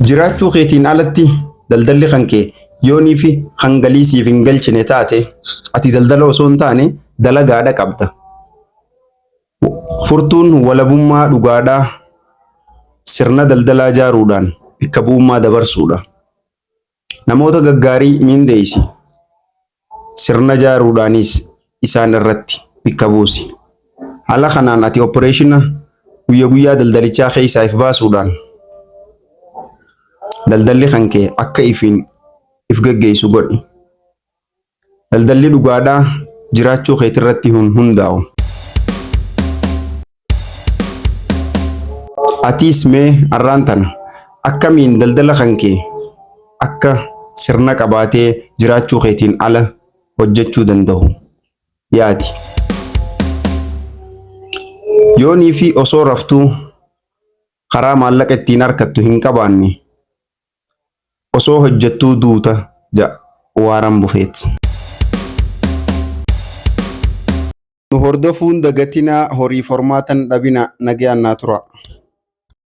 Jiraachuu keetiin alatti daldalli kan kee yoonii fi kan galii siif hin galchine taate ati daldala osoo hin taane dalagaadha qabda. Furtuun walabummaa dhugaadhaa sirna daldalaa ijaaruudhaan bikka bu'ummaa dabarsuudha. Namoota gaggaarii mindeessi. Sirna ijaaruudhaanis isaan irratti bikka buusi. Haala kanaan ati opereeshina guyya guyyaa daldalichaa keessaa if baasuudhaan daldalli kan kee akka ifiin if geggeessu godhi. Daldalli dhugaadhaa jiraachuu keetirratti hin hundaa'u. Atiis mee arraan tana akkamiin daldala kan kee akka sirna qabaatee jiraachuu keetiin ala hojjechuu danda'u yaadi. Yoonii fi osoo raftuu karaa maallaqa ittiin argattu hin qabaanne osoo hojjettuu duuta ja'a Waaran Bufeet. Nu hordofuun dagatinaa horii formaatan dhabina nagayaan naa turaa.